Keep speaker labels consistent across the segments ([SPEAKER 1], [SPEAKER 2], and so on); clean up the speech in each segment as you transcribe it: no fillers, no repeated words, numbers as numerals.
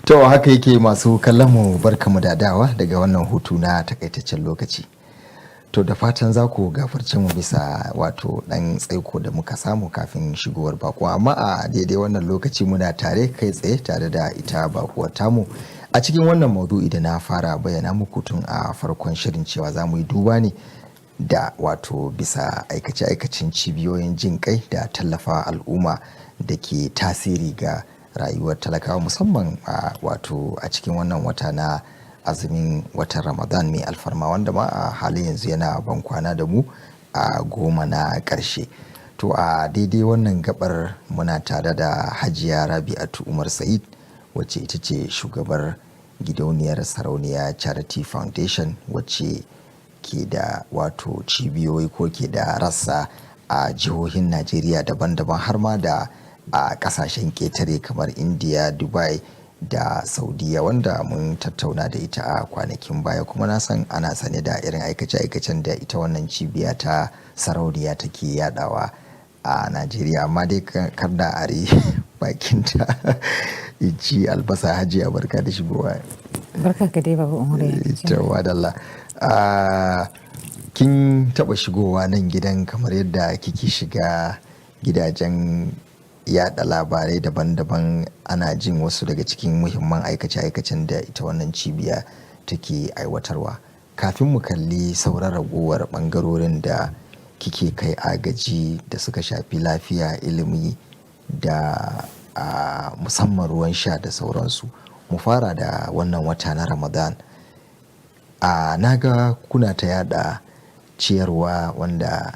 [SPEAKER 1] To haka yake, masu kallon mu, barkamu da dawowa daga wannan hutu na takaitaccen lokaci. To da fatan za ku gafarce mu bisa wato ɗan tsaiko da muka samu kafin shigowar bako. Amma a daidai wannan lokaci muna tare kai tsaye tare da ita bakuwar tamu a cikin wannan maudu'i da na fara bayyana muku tun a farkon shirin, cewa za mu yi duba ne da wato bisa aikace-aikacen cibiyoyin jin kai da tallafa al'umma da ke tasiri ga rayuwar talakawa, musamman a wato a cikin wannan wata na azumin watan Ramadan mai alfarma, wanda ma a halin yanzu yana ban kwana da mu a 10 na ƙarshe. To a daidai wannan gabar muna tare da Hajiya Rabi'atu Umar Sa'id, wacce ita ce shugabar gidauniyar Sarauniya Charity Foundation, wacce ke da wato cibiyoyi ko ke da rassa a jihohin Najeriya daban-daban, har ma da a kasashen ƙetare kamar India, Dubai da Saudiya, wanda mun tattauna da ita a kwanakin baya, kuma na san ana sane da irin aikace-aikacen da ita wannan cibiya ta Sarauniya take yadawa a Najeriya. Amma dai kar da are bakinta ci albasa. Hajiya, barka da shigowa.
[SPEAKER 2] Barka ka dai, Baba Umar.
[SPEAKER 1] To madalla. Kin taba shigowa nan gidan kamar yadda kike shiga gidajen yada labarai daban-daban, ana jin wasu daga cikin muhimman aikace-aikacen da ita wannan cibiya take aiwatarwa. Kafin mu kalli sauran ragowar bangarorin da kike kai agaji da suka shafi lafiya, ilimi da a musamman ruwan sha da sauransu, mu fara da wannan wata na Ramadan. A naga kuna ta yada ciyarwa, wanda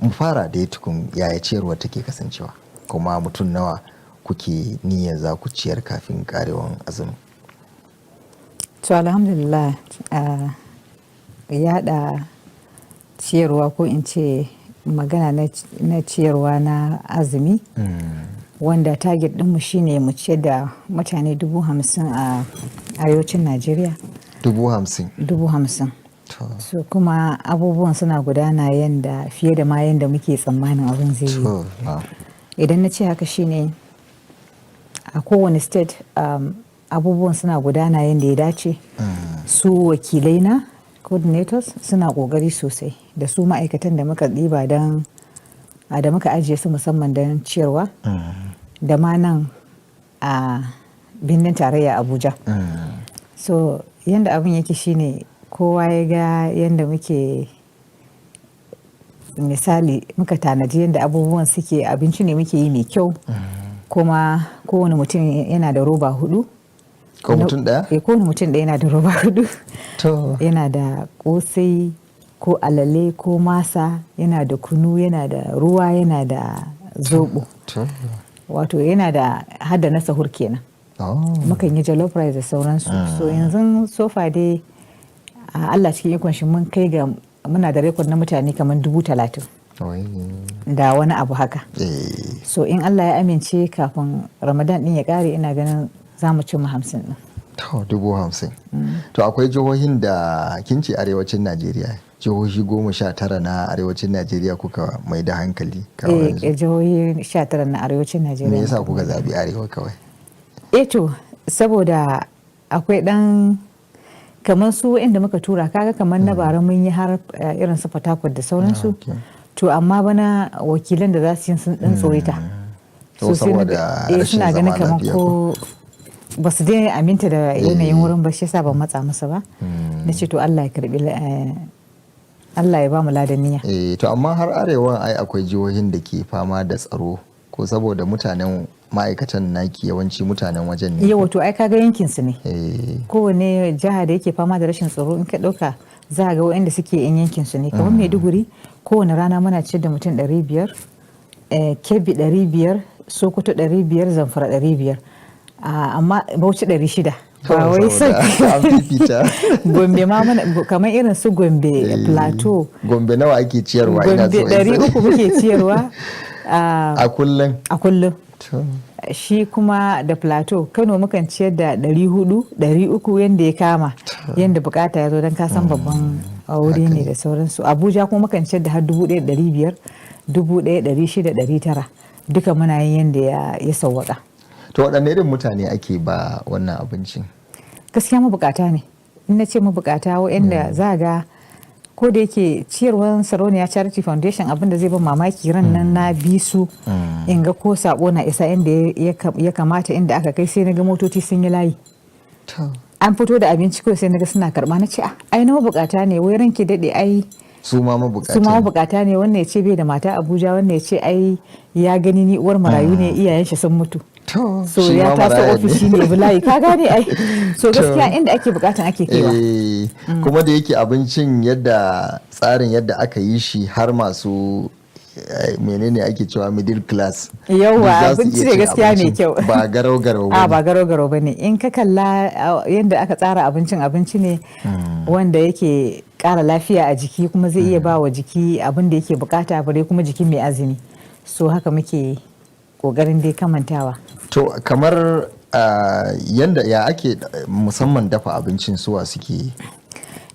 [SPEAKER 1] mu fara da tukun, yaya ciyarwa take kasancewa, kuma mutum nawa kuke niyyar za ku ciyar kafin karewan azumi?
[SPEAKER 2] To alhamdulillah, yada ciyarwa, ko in ce magana na ciyarwa na azumi, wanda target ɗinmu shine mu ciyar da mutane 50,000 a arewacin Najeriya.
[SPEAKER 1] 50,000?
[SPEAKER 2] 50,000. So kuma abubuwan suna gudana yanda fiye da ma yanda muke tsammanin abin zai yi. Idan na ce haka shine a kowane state abubuwan suna gudana yadda ya dace. Su wakilai na coordinators suna kokari sosai, da su ma'aikatan da muka ɗiba don da muka ajiye su musamman don ciyarwa, da ma nan a birnin tarayya Abuja. So yadda abin yake shine kowa ya ga yadda muke, misali muka tanaji yadda abubuwan suke. Abinci ne muke yi mai kyau, kuma kowane mutum yana da roba hudu.
[SPEAKER 1] Ko mutum daya?
[SPEAKER 2] Eh, kowane mutum daya yana da roba hudu. Yana da kosai ko alale ko masa, yana da kunu, yana da ruwa, yana da zobo. Wato yana da hada na sahur kenan. Mukan yi jollof rice da sauransu. So yanzu so far dai Allah cikin ikon shi mun kai ga muna da record na mutane kamar 30,000 da wani abu haka. So in Allah ya amince, kafin Ramadan din ya kare, ina ganin za mu cimma 50 din.
[SPEAKER 1] To, 50,000. To akwai jihohin da kin ce arewacin Najeriya, jihohi 19 na arewacin Najeriya kuka mai da hankali?
[SPEAKER 2] Eh, jihohi 19 na arewacin Najeriya.
[SPEAKER 1] Me yasa kuka zabi arewa kawai?
[SPEAKER 2] Eh to, saboda akwai dan kamar su inda muka tura, kaga kamar na bara mun yi har irin su Port da sauransu. To amma bana wakilan da za su yi sun dan tsorita.
[SPEAKER 1] So saboda
[SPEAKER 2] suna ganin kamar ko ba su dai aminta da yanayin wurin ba, shi yasa ban matsa musu ba. Na ce to Allah ya karbi, Allah ya ba mu ladan niyya.
[SPEAKER 1] Eh, to amma har arewan ai akwai jihohin da ke fama da tsaro, ko saboda mutanen ma'aikatan naki yawanci mutanen wajen ne?
[SPEAKER 2] Yawa, to ai kaga yankin su ne. Kowane jiha da yake fama da rashin tsaro, in ka dauka za a ga waɗanda suke yan yankin su ne. Kamar Maiduguri, kowane rana muna ciyar da mutum 500, Kebbi 500, Sokoto 500, Zamfara 500, amma Bauchi 600. Ba wai
[SPEAKER 1] Saboda an fifita.
[SPEAKER 2] Gombe ma mana, kamar irin su Gombe, Plateau.
[SPEAKER 1] Gombe nawa ake ciyarwa, ina
[SPEAKER 2] Gombe
[SPEAKER 1] so in
[SPEAKER 2] ɗari
[SPEAKER 1] sani.
[SPEAKER 2] uku muke ciyarwa
[SPEAKER 1] a kullum?
[SPEAKER 2] A kullum.
[SPEAKER 1] To.
[SPEAKER 2] Shi kuma da Plateau, Kano mukan ciyar da 400, 300, yadda ya kama, yadda bukata ya zo, don kasan babban wuri ne da sauransu. Abuja kuma mukan ciyar da har 1500, 1600, 900, duka muna yin yadda ya sauwaka.
[SPEAKER 1] To, waɗanne irin mutane ake ba wannan abincin?
[SPEAKER 2] Gaskiya mabukata ne. In na ce mabukata, waɗanda za ga ko da yake ciyarwar Sarauniya Charity Foundation, abinda zai ban mamaki, ran nan na bi su in ga ko sako na isa inda ya kamata, inda aka kai, sai na ga motoci sun yi layi. An fito da abinci kawai, sai na ga suna karba. Na ce, "Ah, ai na mabukata ne." "Wai ranki daɗe, ai
[SPEAKER 1] Su ma mabukata
[SPEAKER 2] su ma
[SPEAKER 1] ne.
[SPEAKER 2] mabukata ne." Wannan ya ce bai da mata Abuja, wannan ya ce ai ya gani ni uwar marayu ne, iyayen shi sun mutu. So
[SPEAKER 1] Shi
[SPEAKER 2] ya
[SPEAKER 1] ma
[SPEAKER 2] taso
[SPEAKER 1] maraya ne.
[SPEAKER 2] ofishi ne bulayi, ka gane ai. So gaskiya inda ake bukatan ake kaiwa.
[SPEAKER 1] Eh, kuma da yake abincin, yadda tsarin yadda aka yi shi, har masu menene ake cewa, middle class
[SPEAKER 2] Yauwa,
[SPEAKER 1] duk za su
[SPEAKER 2] abinci
[SPEAKER 1] iya
[SPEAKER 2] ne
[SPEAKER 1] cin
[SPEAKER 2] gaskiya mai
[SPEAKER 1] abincin.
[SPEAKER 2] kyau.
[SPEAKER 1] Ba garau garau.
[SPEAKER 2] A, ba garau garau bane. In ka kalla yadda aka tsara abincin, abinci ne wanda yake kara lafiya a jiki, kuma zai iya ba wa jiki abin da yake bukata, bare kuma jiki mai azumi. So haka muke kokarin dai kamantawa.
[SPEAKER 1] To, kamar yanda ya ake musamman dafa abincin, suwa suke?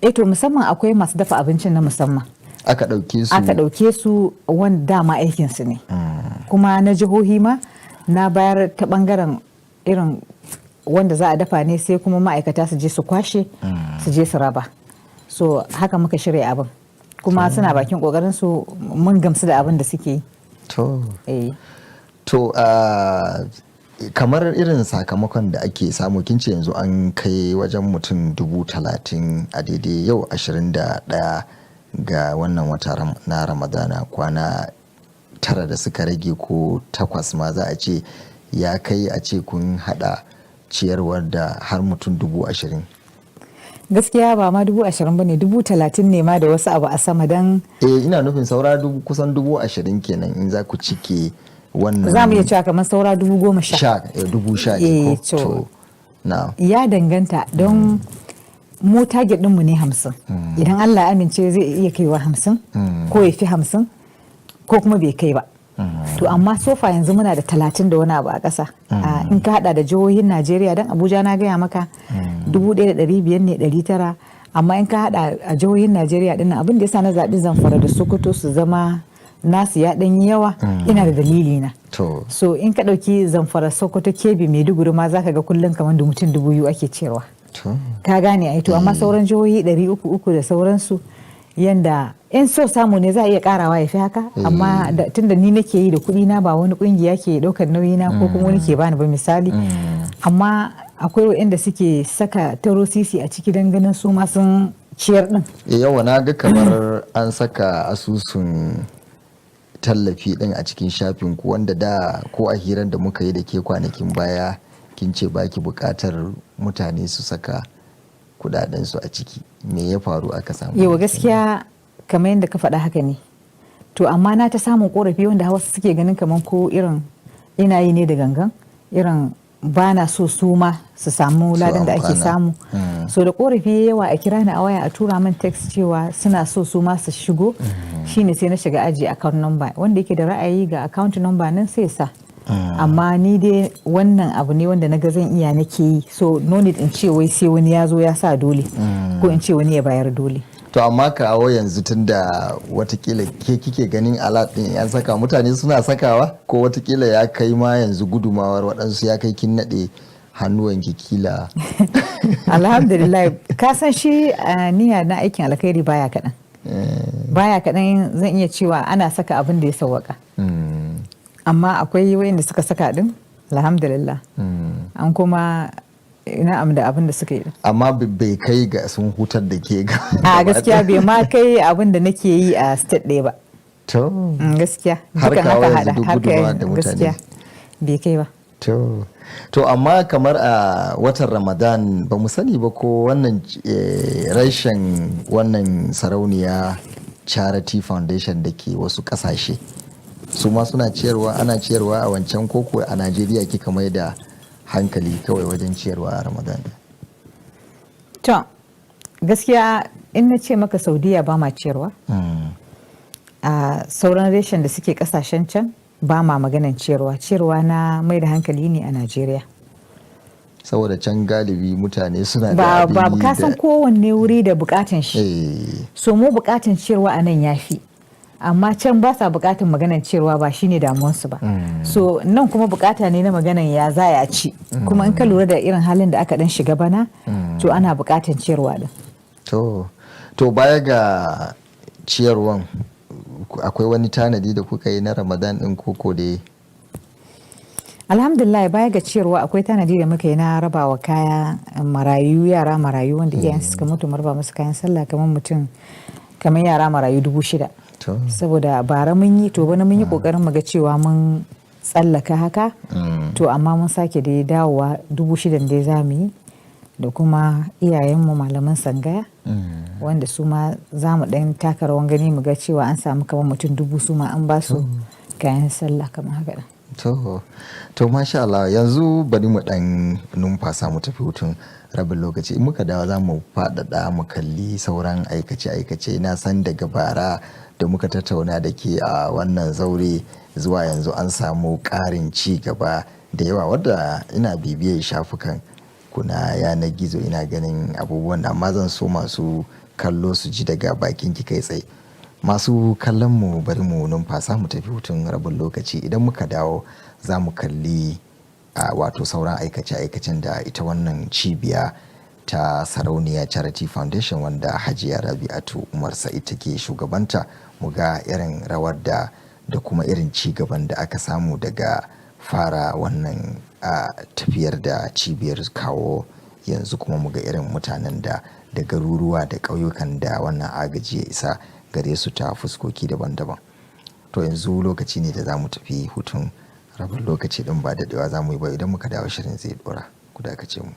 [SPEAKER 2] Eh, to, musamman akwai masu dafa abincin na musamman.
[SPEAKER 1] Aka ɗauke su?
[SPEAKER 2] Aka ɗauke su, wanda dama aikinsu ne. Kuma na jihohi ma na bayar ta ɓangaren irin wanda za a dafa ne, sai kuma ma'aikata su je su kwashe, su je su raba. So haka muka shirya abin, kuma suna bakin kokarin su, mun gamsu da abin da suke yi. Eh.
[SPEAKER 1] To, kamar irin sakamakon da ake samu, kin ce yanzu an kai wajen mutum 30,000 a daidai yau 21 ga wannan wata na Ramadana, kwana 9 da suka rage ko 8 ma za a ce, ya kai a ce kun hada ciyarwar da har mutum 20,000?
[SPEAKER 2] Gaskiya ba ma 20,000 ba ne, 30,000 ne ma da wasu abu a sama, don
[SPEAKER 1] Eh, ina nufin saura kusan 20,000 kenan in za ku cike wannan.
[SPEAKER 2] Za mu iya cewa kamar saura 10,000.
[SPEAKER 1] Sha, 10,000 ne
[SPEAKER 2] Eh,
[SPEAKER 1] ko?
[SPEAKER 2] To.
[SPEAKER 1] To, na
[SPEAKER 2] Ya danganta, don mu target ɗinmu ne 50. Idan Allah ya amince, zai iya kaiwa 50 ko ya fi 50 ko kuma bai kai ba. To, amma so far yanzu muna da 30 da wani abu a ƙasa. In ka hada da jihohin Najeriya, don Abuja na gaya maka 1500 ne, 900, amma in ka hada a jihohin Najeriya din, abin da yasa na zaɓi Zamfara da Sokoto su zama nasu ya ɗan yi yawa, ina da dalili na. So in ka ɗauki Zamfara, Sokoto, Kebbi, Maiduguri ma, zaka ga kullum kamar da mutum 2000 ake ciyarwa. Ka gane ai. To, amma sauran jihohi 300 da sauransu, yanda in so samu ne za a iya karawa ya fi haka. Amma tunda ni nake yi da kuɗi na, ba wani kungiya ke ɗaukar nauyi na ko kuma wani ke bani ba misali, amma akwai waɗanda suke saka taro sisi a ciki don ganin su ma sun ciyar din.
[SPEAKER 1] Yawa, na ga kamar an saka asusun tallafi din a cikin shafin ku, wanda da ko a hirar da muka yi da ke kwanakin baya kin ce baki bukatar mutane su saka kudaden su a ciki. Me ya faru aka samu?
[SPEAKER 2] Yawa, gaskiya kamar yadda ka faɗa haka ne. To, amma na ta samun korafi wanda wasu suke ganin kamar ko irin ina yi ne da gangan, irin ba na so su ma su samu ladan da ake
[SPEAKER 1] amfana.
[SPEAKER 2] samu. So da korafi yawa, a kira ni a waya, a tura min text cewa suna so su ma su shigo, shine sai na shiga aji account number. Wanda yake da ra'ayi, ga account number nan, sai sa. Amma ni dai wannan abu ne wanda na ga zan iya nake yi, so no need in ce wai sai wani ya zo ya sa dole, ko in ce wani ya bayar dole.
[SPEAKER 1] To, amma kawo yanzu, tunda watakila ke kike ganin alert din an saka, mutane suna sakawa, ko watakila ya kai ma yanzu gudumawar waɗansu ya kai kin naɗe hannuwanki kila?
[SPEAKER 2] Alhamdulillah, ka san shi a niyya na aikin alkhairi baya kaɗan, baya kaɗan. Zan iya cewa ana saka abin da ya sawwaka, amma akwai wayanda suka saka din, alhamdulillah, an kuma na'am da abin da suka yi.
[SPEAKER 1] Amma bai kai ga sun hutar da ke ga
[SPEAKER 2] A, gaskiya bai ma kai abin da nake yi a state ɗaya ba. Gaskiya
[SPEAKER 1] Har
[SPEAKER 2] dukan
[SPEAKER 1] kawo
[SPEAKER 2] haka
[SPEAKER 1] yanzu
[SPEAKER 2] hada
[SPEAKER 1] duk
[SPEAKER 2] har
[SPEAKER 1] gudunmawa
[SPEAKER 2] kai
[SPEAKER 1] da mutane.
[SPEAKER 2] Gaskiya bai kai ba.
[SPEAKER 1] To, amma kamar a watan Ramadan, ba mu sani ba ko wannan rashin wannan Sarauniya Charity Foundation da ke wasu kasashe, su ma suna ciyarwa, ana ciyarwa a wancan, koko a Najeriya kika mai da hankali kawai wajen ciyarwa a Ramadan?
[SPEAKER 2] To, gaskiya in na ce maka Saudiya ba ma ciyarwa, a sauran reshen da suke kasashen can ba ma maganan ciyarwa. Ciyarwa na mai da hankali ne a Najeriya.
[SPEAKER 1] Saboda can galibi mutane suna da
[SPEAKER 2] Ba
[SPEAKER 1] abin
[SPEAKER 2] ba
[SPEAKER 1] yi.
[SPEAKER 2] Ka san kowanne wuri da bukatan shi. So mu bukatan ciyarwa a nan yafi, amma can ba sa bukatan maganan ciyarwa, ba shine damuwarsu ba. So nan kuma bukata ne na maganan ya za a ci. Kuma in ka lura da irin halin da aka dan shiga bana, to ana bukatan ciyarwa din.
[SPEAKER 1] To baya ga ciyarwan, akwai wani tanadi da kuka yi na Ramadan din koko dai?
[SPEAKER 2] Alhamdulillah, baya ga ciyarwa akwai tanadi da muka yi na rabawa kaya marayu, yara marayu wanda iyayensu suka mutu, mu raba musu kayan sallah kamar mutum kamar yara marayu 6,000. Saboda bara mun yi, to bana mun yi kokarin mu ga cewa mun tsallaka haka, to amma mun sake dai dawowa 6,000 dai za mu yi, da kuma iyayenmu malaman tsangaya wanda su ma za mu dan taka rawan gani mu ga cewa an samu kamar mutum 1,000, su ma an ba su kayan sallah kamar haka ɗin.
[SPEAKER 1] To, masha Allah, yanzu bari mu dan numfasa mu tafi hutun rabin lokaci. In muka dawo za mu faɗaɗa mu kalli sauran aikace-aikace. Na san daga bara da muka tattauna da ke a wannan zaure zuwa yanzu an samu ƙarin ci gaba da yawa, wadda ina bibiyar shafukan kuna yanar gizo ina ganin abubuwan, amma zan so masu kallo su ji daga bakin ki kai tsaye. Masu kallon mu, bari mu numfasa mu tafi hutun rabin lokaci. Idan muka dawo za mu kalli a wato sauran aikace-aikacen da ita wannan cibiya ta Sarauniya Charity Foundation, wanda Hajiya Rabi'atu Umar Sa'id take shugabanta, mu ga irin rawar da kuma irin ci gaban da aka samu daga fara wannan a tafiyar da cibiyar kawo yanzu, kuma mu ga irin mutanen da garuruwa da ƙauyukan da wannan agaji ya isa gare su ta fuskoki daban-daban. To, yanzu lokaci ne da za mu tafi hutun rabin lokaci din, ba daɗewa za mu yi ba. Idan muka dawo shirin zai ɗora. Ku dakace mu.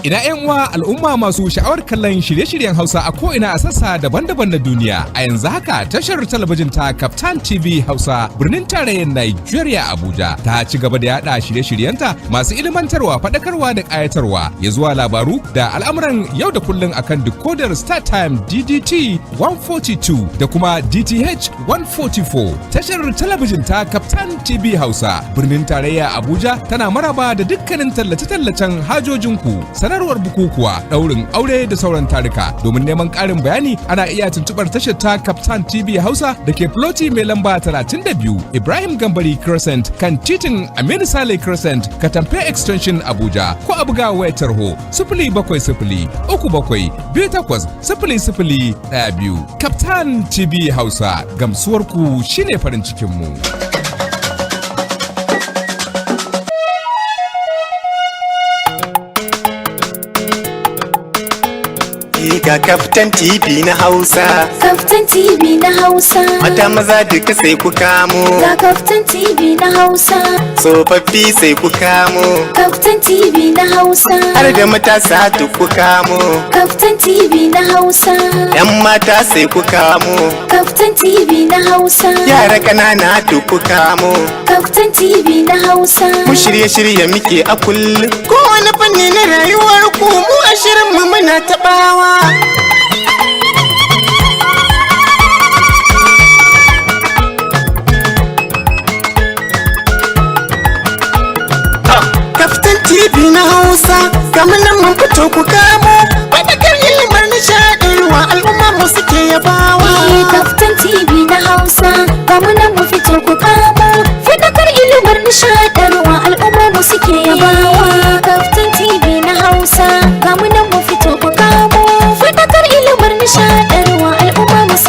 [SPEAKER 3] Ina 'yan uwa al'umma masu sha'awar kallon shirye-shiryen Hausa a ko'ina a sassa daban-daban na duniya. A yanzu haka tashar talabijin ta Kaftan TV Hausa, birnin tarayyar Nigeria Abuja, ta ci gaba da yada shirye-shiryenta masu ilimantarwa, faɗakarwa da ƙayatarwa ya zuwa labaru da al'amuran yau da kullum akan decoder StarTime DDT 142 da kuma DTH 144. Tashar talabijin ta Kaftan TV Hausa, birnin tarayya Abuja, tana maraba da dukkanin tallace-tallacen hajojinku, sanarwar bukukuwa, ɗaurin aure da sauran tarika. Domin neman ƙarin bayani ana iya tuntuɓar tashar ta Kaftan TV Hausa da ke Floti mai lamba 32 Ibrahim Gambari Crescent, kan titin Aminu Sale Crescent, Katamfe Extension, Abuja, ko a buga wayar tarho 07037280012. Kaftan TV Hausa, gamsuwarku shine farin cikinmu.
[SPEAKER 4] Ga Kaftan TV na Hausa.
[SPEAKER 5] Kaftan TV na Hausa.
[SPEAKER 4] Mata maza duka sai ku kamo.
[SPEAKER 5] Ga Kaftan TV na Hausa.
[SPEAKER 4] Tsofaffi sai ku kamo.
[SPEAKER 5] Kaftan TV na Hausa.
[SPEAKER 4] Har da matasa duk ku kamo.
[SPEAKER 5] Kaftan TV na Hausa.
[SPEAKER 4] Yan mata sai ku kamo.
[SPEAKER 5] Kaftan TV na Hausa.
[SPEAKER 4] Yara ƙanana duk ku kamo.
[SPEAKER 5] Kaftan TV na Hausa.
[SPEAKER 4] Mu shirye-shirye muke a kullum. Kowane fanni na rayuwar ku mu a shirin mu muna taɓawa. Kaftan TV na Hausa, kamar nan mun fito, ku kamo. Faɗakar ilimar nishaɗarwa al'umma mu suke yabawa.
[SPEAKER 5] Eh, Kaftan TV na Hausa, ga mu nan mu fito, ku kamo. Fadakar ilimar nishaɗarwa al'umma mu suke yabawa. Kaftan TV na Hausa, ga mu nan mu fito, ku kamo. Fadakar ilimar nishaɗarwa al'umma mu suke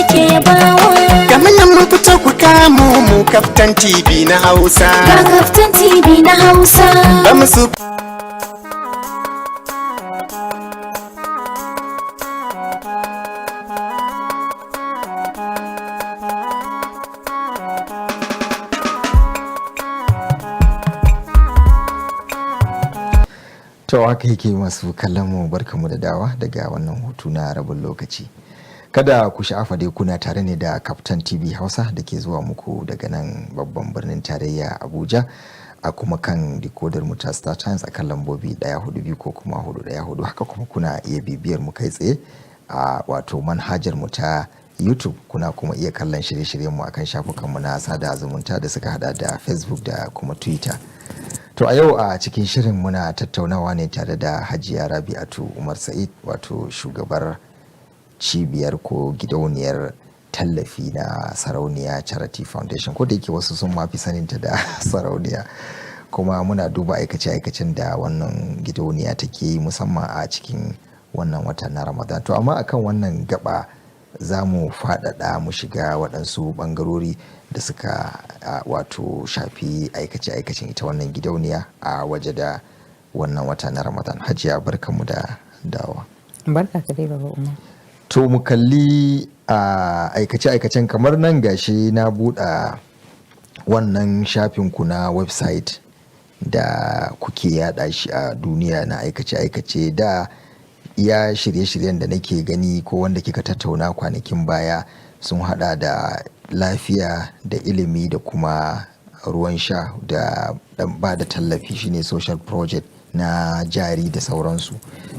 [SPEAKER 4] Kaftan TV na Hausa.
[SPEAKER 5] Ga Kaftan TV na Hausa.
[SPEAKER 4] Ba musu.
[SPEAKER 1] To, haka yake, masu kallon mu, barkamu da dawowa daga wannan hutu na rabin lokaci. Kada ku sha'afa dai, kuna tare ne da Kaftan TV Hausa da ke zuwa muku daga nan babban birnin tarayya Abuja, a kuma kan decoder mu ta Star Times a kan lambobi 142 ko kuma 414. Haka kuma kuna iya bibiyar mu kai tsaye a wato manhajar mu ta YouTube. Kuna kuma iya kallon shirye-shiryen mu akan shafukan mu na sada zumunta da suka hada da Facebook da kuma Twitter. To, a yau a cikin shirin muna tattaunawa ne tare da Hajiya Rabi'atu Umar Sa'id, wato shugabar cibiyar ko gidauniyar tallafi na Sarauniya Charity Foundation, ko da yake wasu sun mafi saninta da Sarauniya. Kuma muna duba aikace-aikacen da wannan gidauniya take yi, musamman a cikin wannan wata na Ramadan. To, amma akan wannan gaba za mu faɗaɗa mu shiga waɗansu ɓangarori da suka wato shafi aikace-aikacen ita wannan gidauniya a waje da wannan wata na Ramadan. Hajiya, barkanmu da dawowa.
[SPEAKER 2] Barka ka dai, Baba Umar.
[SPEAKER 1] To, mu kalli a aikace-aikacen. Kamar nan gashi na buɗe wannan shafin ku na website da kuke yada shi a duniya na aikace-aikace da iya shirye-shiryen da nake gani ko wanda kika tattauna kwanakin baya sun hada da lafiya da ilimi da kuma ruwan sha da ba da tallafi, shine social project na jari da sauransu.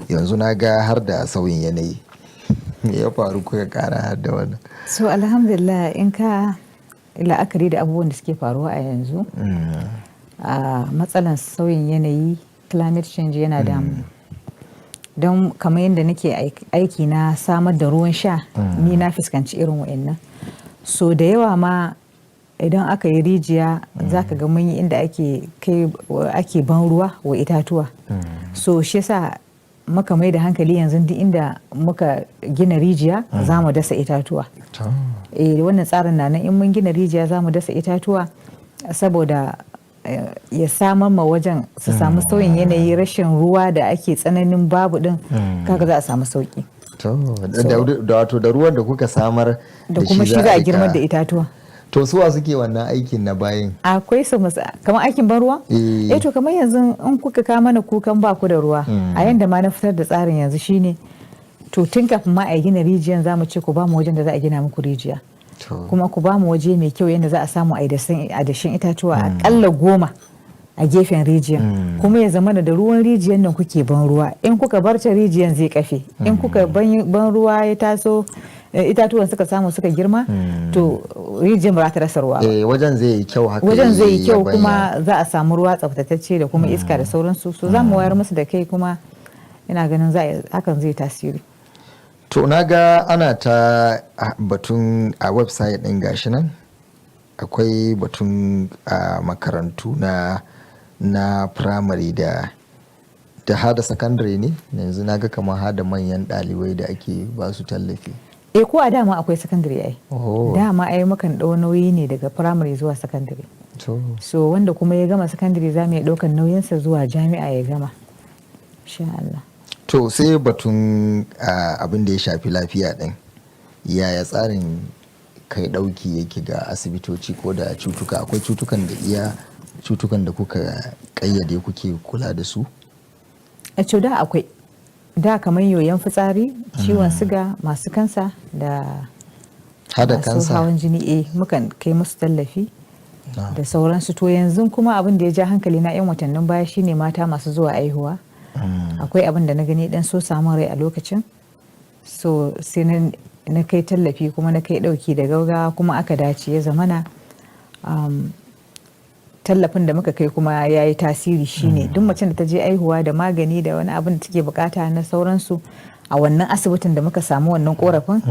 [SPEAKER 1] Yanzu na ga har da sauyin yanayi. Me ya faru kuka kara har da wannan?
[SPEAKER 2] So alhamdulillah, in ka la'akari da abubuwan da suke faruwa a yanzu, a matsalan sauyin yanayi, climate change, yana damu. Don kamar yadda nake aiki na samar da ruwan sha, ni na fuskanci irin wa'annan. So da yawa ma idan aka yi rijiya, za ka ga mun yi inda ake kai ake ban ruwa wa itatuwa. So shi yasa muka mai da hankali yanzu, duk inda muka gina rijiya za mu dasa itatuwa. Eh, wannan tsarin na nan. In mun gina rijiya za mu dasa itatuwa saboda ya samar ma wajen su samu sauyin yanayi. Rashin ruwa da ake tsananin babu din, kaga za a samu sauki.
[SPEAKER 1] To, da wato da ruwan da kuka samar
[SPEAKER 2] da kuma shi za a girmar da itatuwa.
[SPEAKER 1] To, suwa suke wannan aikin na bayin?
[SPEAKER 2] Akwai su, kamar aikin ban ruwa. Eh, to kamar yanzu in kuka kawo mana kukan ba ku da ruwa, a yanda ma na fitar da tsarin yanzu shine, to tun kafin ma a gina rijiyan za mu ce ku ba mu wajen da za a gina muku rijiya, kuma ku ba mu waje mai kyau yadda za a samu a dashen itatuwa akalla 10 a gefen rijiyan, kuma ya zama da ruwan rijiyan nan kuke ban ruwa. In kuka bar ta, rijiyan zai kafe. In kuka ban ruwa ya taso, itatuwan suka samu suka girma, to rijiyan ba za ta rasa ruwa ba.
[SPEAKER 1] Eh, wajen zai yi kyau haka.
[SPEAKER 2] Wajen zai yi kyau.
[SPEAKER 1] Yabanya.
[SPEAKER 2] Kuma za a samu ruwa tsaftatacce da kuma iska da sauransu. So za mu wayar musu da kai, kuma ina ganin hakan zai tasiri.
[SPEAKER 1] To, na ga ana ta batun a website ɗin, gashi nan akwai batun a makarantu na primary da hada secondary ne. Yanzu na ga kamar hada manyan ɗalibai da ake ba su tallafi.
[SPEAKER 2] Eh, ko a dama akwai secondary ai.
[SPEAKER 1] Oh.
[SPEAKER 2] Dama ai mukan ɗau nauyi ne daga primary zuwa secondary. So wanda kuma ya gama secondary, za mu iya ɗaukan nauyinsa zuwa jami'a ya gama, insha Allah.
[SPEAKER 1] To, sai batun abin da ya shafi lafiya ɗin. Yaya tsarin kai ɗauki yake ga asibitoci ko da cutuka? Akwai cutukan da iya cutukan da kuka ƙayyade kuke kula da su?
[SPEAKER 2] A ce da akwai da kamar yoyon fitsari, ciwon siga, masu kansa da
[SPEAKER 1] Hada
[SPEAKER 2] masu
[SPEAKER 1] kansa?
[SPEAKER 2] hawan jini. Eh, mukan kai musu tallafi da sauransu. To, yanzu kuma abin da ya ja hankali na 'yan watannin baya shine mata masu zuwa aihuwa. Akwai abin da na gani dan so samun rai a lokacin, so sai na kai tallafi kuma na kai dauki da gaugawa, kuma aka dace ya zamana tallafin da muka kai kuma ya yi tasiri. Shine duk macen da ta je aihuwa, da magani da wani abin da take bukata na sauransu a wannan asibitin da muka samu wannan korafin,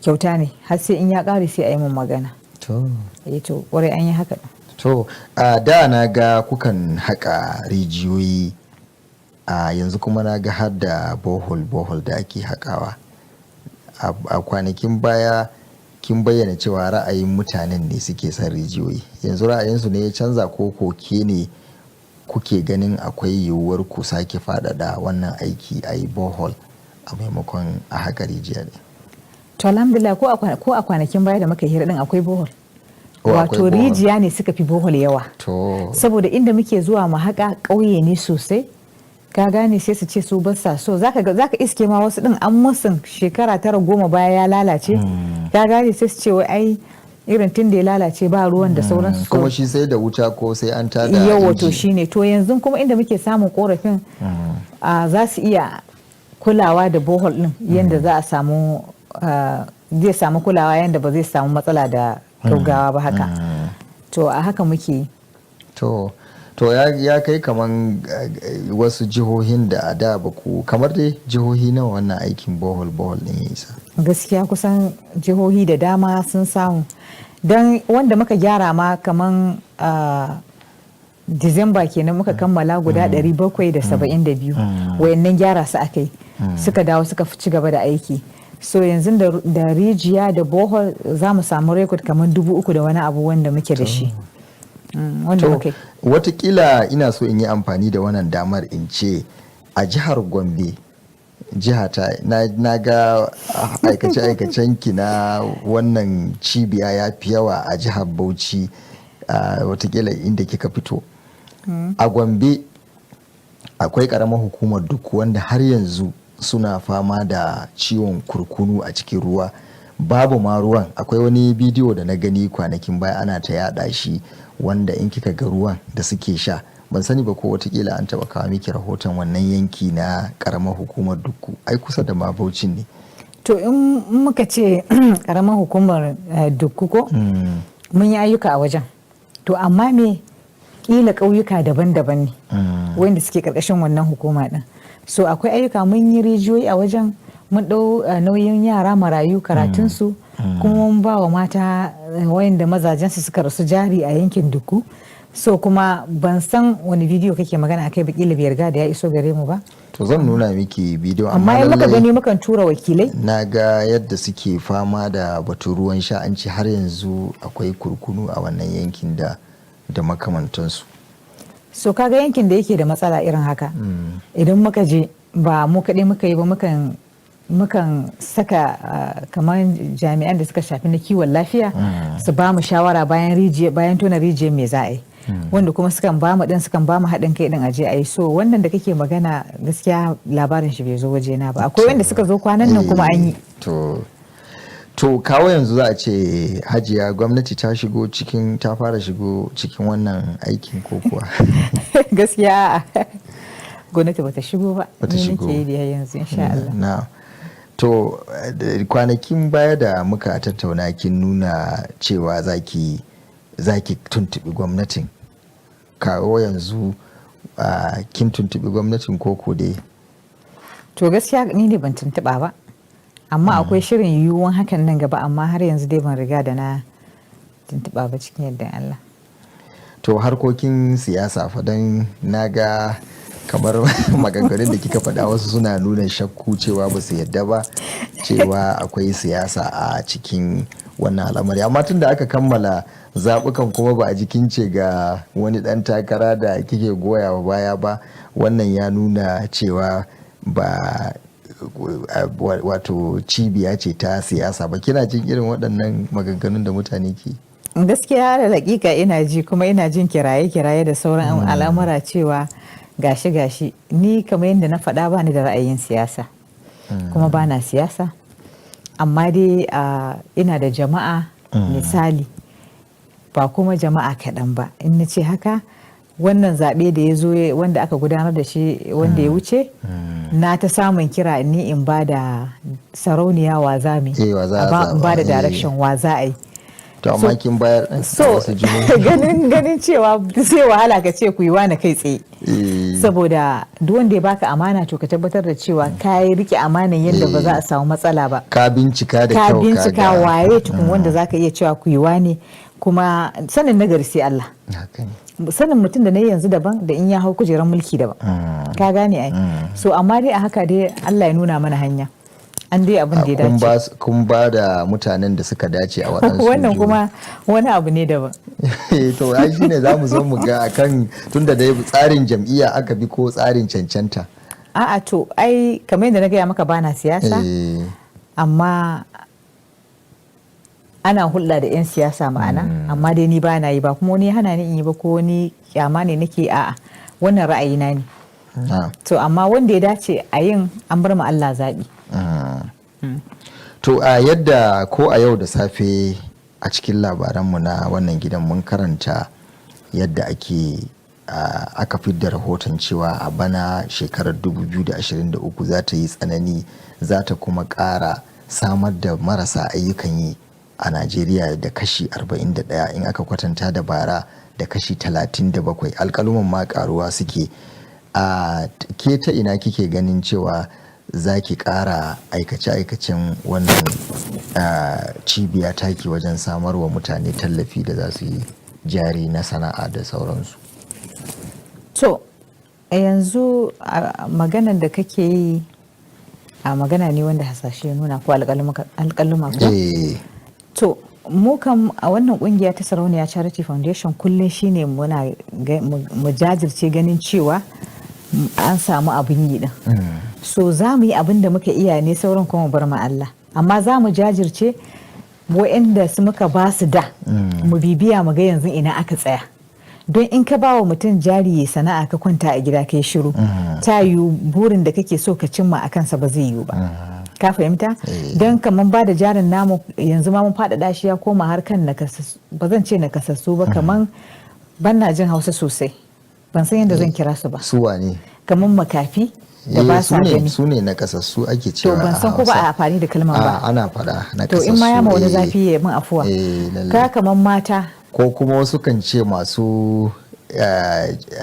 [SPEAKER 2] kyauta ne, har sai in ya kare sai a yi mun magana. Eh, to kwarai an yi haka din.
[SPEAKER 1] To, a da na ga kukan haƙa rijiyoyi, a yanzu kuma na ga har da borehole borehole da ake haƙawa. A kwanakin baya Kin bayyana cewa ra'ayin mutanen ne suke son rijiyoyi. Yanzu ra'ayinsu ne ya canza, ko koke ne kuke ganin akwai yiwuwar ku sake faɗaɗa wannan aiki, a yi borehole a maimakon a haƙa rijiya ne?
[SPEAKER 2] To, alhamdulillah, ko a kwanakin baya da muka hira din akwai borehole.
[SPEAKER 1] Oh, akwai
[SPEAKER 2] Wato
[SPEAKER 1] borehole.
[SPEAKER 2] rijiya ne suka fi borehole yawa, saboda inda muke zuwa mu haƙa ƙauye ne sosai, ka gane? Sai su ce su ba sa so. Zaka ga, zaka iske ma wasu din an musun shekara 9, 10 baya ya lalace, ka gane? Sai su ce wai ai irin tun da ya lalace ba ruwan da sauransu.
[SPEAKER 1] Kuma shi sai da wuta ko sai an tada
[SPEAKER 2] Yawa, to
[SPEAKER 1] inji.
[SPEAKER 2] shine. To, yanzu kuma inda muke samun korafin, za su iya kulawa da borehole din yadda za a samu, zai samu kulawa yadda ba zai samu matsala da gaggawa ba haka. To, a haka muke yi.
[SPEAKER 1] To ya kai kaman wasu jihohin da a da ba ku, kamar dai jihohi nawa wannan aikin borehole din ya isa?
[SPEAKER 2] Gaskiya kusan jihohi da dama sun samu, don wanda muka gyara ma kaman Disamba kenan muka kammala guda 772. Wayannan gyara su aka yi, suka dawo suka ci gaba da aiki. So yanzu da rijiya da borehole za mu samu record kamar 3000 da wani abu wanda muke da shi, wanda
[SPEAKER 1] To,
[SPEAKER 2] muka yi.
[SPEAKER 1] watakila ina so in yi amfani da wannan damar in ce a jihar Gombe, jihata, na ga aikace-aikacen ki na wannan cibiya ya fi yawa a jihar Bauchi, watakila inda kika fito. A Gombe akwai karamar hukumar duk wanda har yanzu suna fama da ciwon kurkunu a cikin ruwa, babu ma ruwan. Akwai wani bidiyo da na gani kwanakin baya ana ta yada shi, wanda in kika ga ruwan da suke sha, ban sani ba ko watakila an taba kawo miki rahoton wannan yanki na karamar hukumar Dukku, ai kusa da ma Bauchin ne.
[SPEAKER 2] To, in muka ce karamar hukumar Dukku ko, mun yi ayyuka a wajen. To, amma me kila ƙauyuka daban-daban ne wanda suke karkashin wannan hukuma din. So akwai ayyuka, mun yi rijiyoyi a wajen, mun ɗau nauyin yara marayu karatunsu, kuma mun ba wa mata wayanda mazajensu suka rasu jari a yankin Dukku. So kuma ban san wani bidiyo kake magana akai ba, kila bai riga da ya iso gare mu ba.
[SPEAKER 1] To, zan nuna miki bidiyo.
[SPEAKER 2] Amma in muka
[SPEAKER 1] lallai
[SPEAKER 2] gani mukan tura wakilai.
[SPEAKER 1] Na ga yadda suke fama da batun ruwan sha, an ce har yanzu akwai kurkunu a wannan yankin da makamantansu.
[SPEAKER 2] So kaga yankin da yake da matsala irin haka, idan muka je, ba mu kaɗai muka yi ba, mukan saka kamar jami'an da suka shafi na kiwon lafiya su ba mu shawara bayan rijiya, bayan tona rijiyar me za a yi, wanda kuma sukan ba mu din, sukan ba mu haɗin kai din aje a yi. So wannan da kake magana, gaskiya labarin shi bai zo wajena ba. Akwai wanda suka zo kwanan nan kuma an yi.
[SPEAKER 1] To, kawo yanzu za a ce, Hajiya, gwamnati ta shigo cikin, ta fara shigo cikin wannan aikin ko kuwa?
[SPEAKER 2] Gaskiya gwamnati bata shigo ba.
[SPEAKER 1] Bata
[SPEAKER 2] Ni
[SPEAKER 1] shigo.
[SPEAKER 2] nake yi da yanzu, insha Allah.
[SPEAKER 1] Na to, kwanakin baya da muka tattauna kin nuna cewa zaki tuntubi gwamnatin. Kawo yanzu kin tuntubi gwamnatin koko dai?
[SPEAKER 2] To, gaskiya ni ne ban tuntuɓa ba, amma akwai shirin yiwuwan hakan nan gaba, amma har yanzu dai ban riga da na tuntuɓa ba, cikin yadda Allah.
[SPEAKER 1] To, harkokin siyasa fa? Don na ga kamar maganganun da kika faɗa wasu suna nuna shakku cewa ba su yadda ba cewa akwai siyasa a cikin wannan al'amari. Amma tun da aka kammala zaɓukan kuma ba a jikin ce ga wani ɗan takara da kike goya wa baya ba, wannan ya nuna cewa ba wato cibiya ce ta siyasa ba. Kina jin irin waɗannan maganganun da mutane ke?
[SPEAKER 2] Gaskiya da hakika ina ji, kuma ina jin kiraye-kiraye da sauran al'amura cewa gashi gashi. Ni kamar yadda na faɗa, ba ni da ra'ayin siyasa kuma ba na siyasa, amma dai ina da jama'a misali, ba kuma jama'a kaɗan ba. In na ce haka, wannan zaɓe da ya zo, wanda aka gudanar da shi wanda ya wuce, na ta samun kira ni in ba da sarauniya wa za mu
[SPEAKER 1] Eh, wa za a
[SPEAKER 2] in ba da
[SPEAKER 1] zaɓa, eh.
[SPEAKER 2] direction wa za a yi.
[SPEAKER 1] To, amma kin bayar a
[SPEAKER 2] So
[SPEAKER 1] wasu jihohi?
[SPEAKER 2] ganin cewa zai wahala ka ce ku yi wani kai tsaye, saboda duk wanda ya baka amana, to ka tabbatar da cewa ka yi rike amanan yadda ba za a samu matsala ba.
[SPEAKER 1] Ka bincika da
[SPEAKER 2] Ka
[SPEAKER 1] kyau.
[SPEAKER 2] bincika
[SPEAKER 1] ga-
[SPEAKER 2] waye tukun wanda zaka iya cewa ku yi wani. Kuma sanin nagari sai Allah.
[SPEAKER 1] Haka ne.
[SPEAKER 2] Sanin mutum da na yi yanzu daban da in ya hau kujerar mulki daban, ka gane ai. So amma dai a haka dai Allah ya nuna mana hanya. An dai abin da ya
[SPEAKER 1] Kun
[SPEAKER 2] dace.
[SPEAKER 1] Kun ba da mutanen da suka dace a waɗansu
[SPEAKER 2] Wannan
[SPEAKER 1] jihohi.
[SPEAKER 2] kuma wani abu ne daban.
[SPEAKER 1] To, ai shine za mu zo mu ga akan, tunda dai tsarin jam'iyya aka bi ko tsarin cancanta.
[SPEAKER 2] A'a, to ai kamar yadda na gaya maka, bana siyasa, amma ana hulɗa da 'yan siyasa, ma'ana, amma dai ni ba na yi, ba kuma wani ya hana ni in yi ba ko wani kyama ne nake, a'a, wannan ra'ayina ne. To amma wanda ya dace a yin, an bar ma Allah zaɓi.
[SPEAKER 1] To, a yadda ko a yau da safe a cikin labaranmu na wannan gidan mun karanta yadda aka fidda rahoton cewa a bana shekarar 2023 za ta yi tsanani, za ta kuma ƙara samar da marasa ayyukan yi a Najeriya da kashi 41 in aka kwatanta da bara da kashi 37. Alƙaluman ma ƙaruwa suke. A ke ta ina kike ganin cewa za ki ƙara aikace-aikacen wannan cibiya taki wajen samarwa mutane tallafi da za su yi jari na sana'a da sauransu?
[SPEAKER 2] To, a yanzu a maganan da kake yi, a magana ne wanda hasashe ya nuna ko alƙaluma ko?
[SPEAKER 1] Eh.
[SPEAKER 2] To, mu kam a wannan kungiya ta Sarauniya Charity Foundation, kullum shine muna mu jajirce ganin cewa an samu abin yi din. So za mu yi abin da muka iya ne, sauran kuma mu bar ma Allah. Amma za mu jajirce, waɗanda su muka ba su da mu bibiya mu ga yanzu ina aka tsaya. Don in ka ba wa mutum jari ya sana'a, ka kwanta a gida kai shiru, ta yiwu burin da kake so ka cimma a kansa ba zai yiwu ba. Ka fahimta? Don kamar ba da jarin namu yanzu ma mun faɗaɗa shi, ya koma har kan nakasassu, ba zan ce nakasassu ba, kamar ban na jin Hausa sosai, ban san yadda zan kira su ba.
[SPEAKER 1] Su wane?
[SPEAKER 2] Kamar makafi da ba
[SPEAKER 1] su
[SPEAKER 2] sa
[SPEAKER 1] ne
[SPEAKER 2] gani.
[SPEAKER 1] Su ne nakasassu ake
[SPEAKER 2] To,
[SPEAKER 1] cewa
[SPEAKER 2] ban
[SPEAKER 1] a
[SPEAKER 2] san ko ba a
[SPEAKER 1] Hausa.
[SPEAKER 2] amfani da kalmar ba.
[SPEAKER 1] A, ana faɗa
[SPEAKER 2] To, in ma ya ma wani
[SPEAKER 1] nakasassu,
[SPEAKER 2] zafi ya min afuwa.
[SPEAKER 1] Lallai.
[SPEAKER 2] Ka kamar mata.
[SPEAKER 1] Ko kuma wasu kan ce masu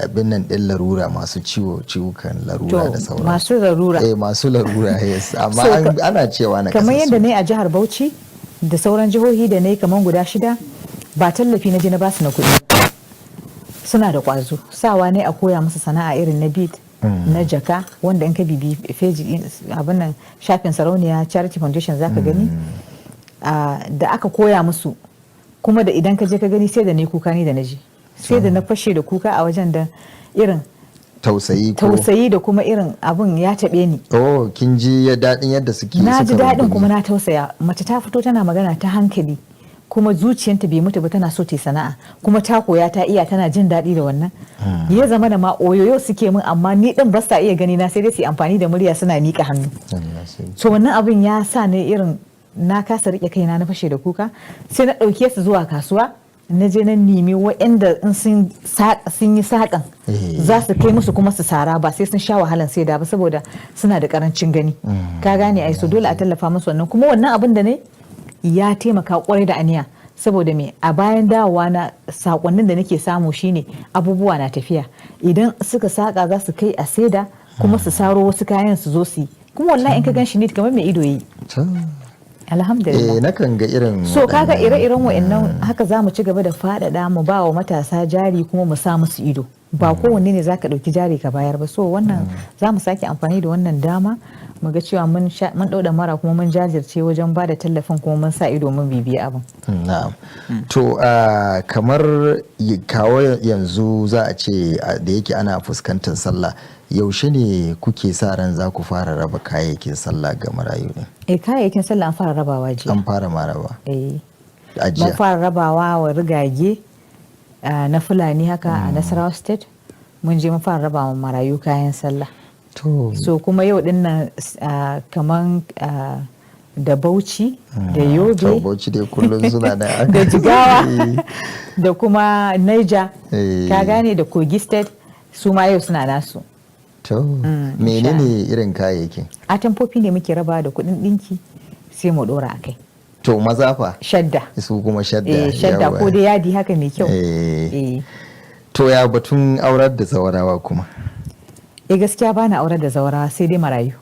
[SPEAKER 1] abin nan ɗin larura, masu ciwukan larura
[SPEAKER 2] To,
[SPEAKER 1] da sauransu.
[SPEAKER 2] masu larura.
[SPEAKER 1] Eh, masu larura, yes, amma
[SPEAKER 2] So,
[SPEAKER 1] ana cewa na
[SPEAKER 2] kamar yadda na yi a jihar Bauchi da sauran jihohi da na yi kamar guda shida, ba tallafi na je na basu na kuɗi, suna da ƙwazo, sawa ne a koya musu sana'a irin na bead, na jaka, wanda in ka bibi feji abin nan shafin Sarauniya Charity Foundation zaka gani. Da aka koya musu kuma, da idan ka je ka gani, sai da ne kuka ni da na je, sai da na fashe da kuka a wajen, da irin
[SPEAKER 1] tausayi ko
[SPEAKER 2] tausayi da kuma irin abun ya taɓe ni.
[SPEAKER 1] Oh, kin ji ya daɗin yadda suke
[SPEAKER 2] Na ji
[SPEAKER 1] suka
[SPEAKER 2] daɗin
[SPEAKER 1] rungumi.
[SPEAKER 2] kuma na tausaya. Mace ta fito tana magana ta hankali, kuma zuciyanta bai mutu ba, tana so ta yi sana'a, kuma ta koya, ta iya, tana jin daɗi da wannan. Ya zama da ma oyoyo suke min, amma ni din ba sa iya gani na, sai dai su yi amfani da murya suna miƙa hannu.
[SPEAKER 1] Allah sarki.
[SPEAKER 2] So wannan abin ya sa ni irin na kasa rike kaina, na fashe da kuka. Sai na ɗauke su zuwa kasuwa, na je na nemi waɗanda in sun yi saƙan za su kai musu kuma su sara, ba sai sun sha wahalan sai da ba, saboda suna da karancin gani, ka gane ai. So dole a tallafa musu wannan. Kuma wannan abin da ne ya taimaka kwarai da aniya, saboda me? A bayan dawowa na, sakonnin da nake samu shine abubuwa na tafiya. Idan suka saka, za su kai a saida, kuma su saro wasu kayan su zo su yi. Kuma wallahi in ka gan shi ne kamar mai ido yi.
[SPEAKER 1] To.
[SPEAKER 2] Alhamdulillah.
[SPEAKER 1] Eh, nakan ga irin
[SPEAKER 2] So kaga
[SPEAKER 1] waɗannan.
[SPEAKER 2] ire-iren wa'annan, haka za mu ci gaba da faɗaɗa, mu ba wa matasa jari kuma mu sa musu ido. Ba kowanne ne zaka ɗauki jari ka bayar ba. So wannan za mu sake amfani da wannan dama mu ga cewa mun ɗau mara, kuma mun jajirce wajen ba da tallafin, kuma mun sa ido, mun bibiyi abin.
[SPEAKER 1] Na'am. To, kamar kawo yanzu za a ce da yake ana fuskantar sallah, yaushe ne kuke sa ran za ku fara raba kayayyakin sallah ga marayu ne?
[SPEAKER 2] Eh, kayayyakin sallah an fara rabawa jiya.
[SPEAKER 1] An fara ma raba
[SPEAKER 2] Eh.
[SPEAKER 1] a
[SPEAKER 2] Mun
[SPEAKER 1] jiya.
[SPEAKER 2] fara rabawa wa rigage na Fulani haka a Nasarawa State. Mun je mun fara rabawa marayu kayan sallah.
[SPEAKER 1] To,
[SPEAKER 2] So kuma yau din nan kaman da Bauchi da
[SPEAKER 1] to
[SPEAKER 2] Yobe
[SPEAKER 1] Bauchi dai kullum suna da
[SPEAKER 2] da Jigawa da kuma Niger, ka gane, da Kogi State, su ma yau suna nasu.
[SPEAKER 1] To, menene irin kayayyakin?
[SPEAKER 2] Atamfofi ne muke raba da kuɗin ɗinki, sai mu ɗora a kai.
[SPEAKER 1] To, maza fa?
[SPEAKER 2] Shadda.
[SPEAKER 1] Su kuma shadda.
[SPEAKER 2] Eh, shadda
[SPEAKER 1] yawa.
[SPEAKER 2] ko dai yadi haka mai kyau.
[SPEAKER 1] Eh.
[SPEAKER 2] Eh.
[SPEAKER 1] To, ya batun aurar da zawarawa kuma?
[SPEAKER 2] Eh, gaskiya bana aurar da zawarawa, sai dai marayu.